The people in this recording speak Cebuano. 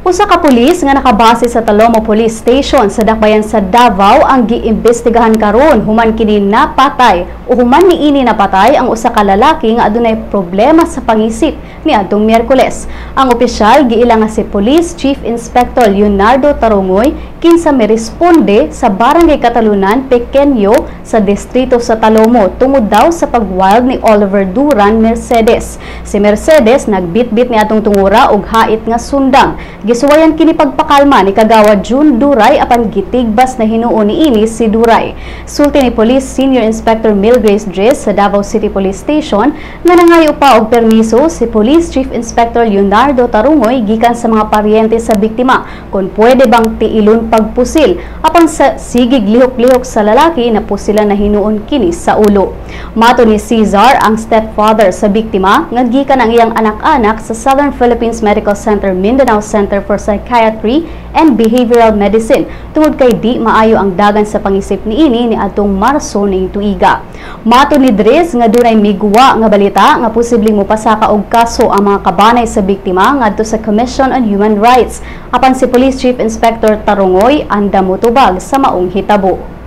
Usa ka pulis nga nakabase sa Talomo Police Station sa dakbayan sa Davao ang giimbestigahan karon human kini napatay o human niini napatay ang usa ka lalaki nga adunay problema sa pangisip niadtong Miyerkules. Ang opisyal giila nga si Police Chief Inspector Leonardo Tarongoy, kinsa miresponde sa Barangay Catalunan Pequeño sa distrito sa Talomo tungod daw sa pagwild ni Oliver Duran Mercedes. Si Mercedes nagbitbit niadtong tungura og hait nga sundang. Gisuwayan kini pagpakalma ni Kagawad June Duray, apan gitigbas na hinuon niini si Duray. Sulti ni Police Senior Inspector Milgrace Dries sa Davao City Police Station nga nangayo pa og permiso si Police Chief Inspector Leonardo Tarungoy gikan sa mga paryente sa biktima kung pwede bang tiilon pagpusil, apan sa sigig lihok-lihok sa lalaki, napusilan na hinuon kini sa ulo. Mato ni Cesar, ang stepfather sa biktima, nga gikan ang iyang anak-anak sa Southern Philippines Medical Center Mindanao Center for Psychiatry and Behavioral Medicine tungod kay di maayo ang dagan sa pangisip niini niadtong Marso ning tuiga. Mato ni Dries nga dunay miguwa nga balita nga posibleng mopasaka og kaso ang mga kabanay sa biktima ngadto sa Commission on Human Rights. Apan si Police Chief Inspector Tarongoy andam motubag sa maong hitabo.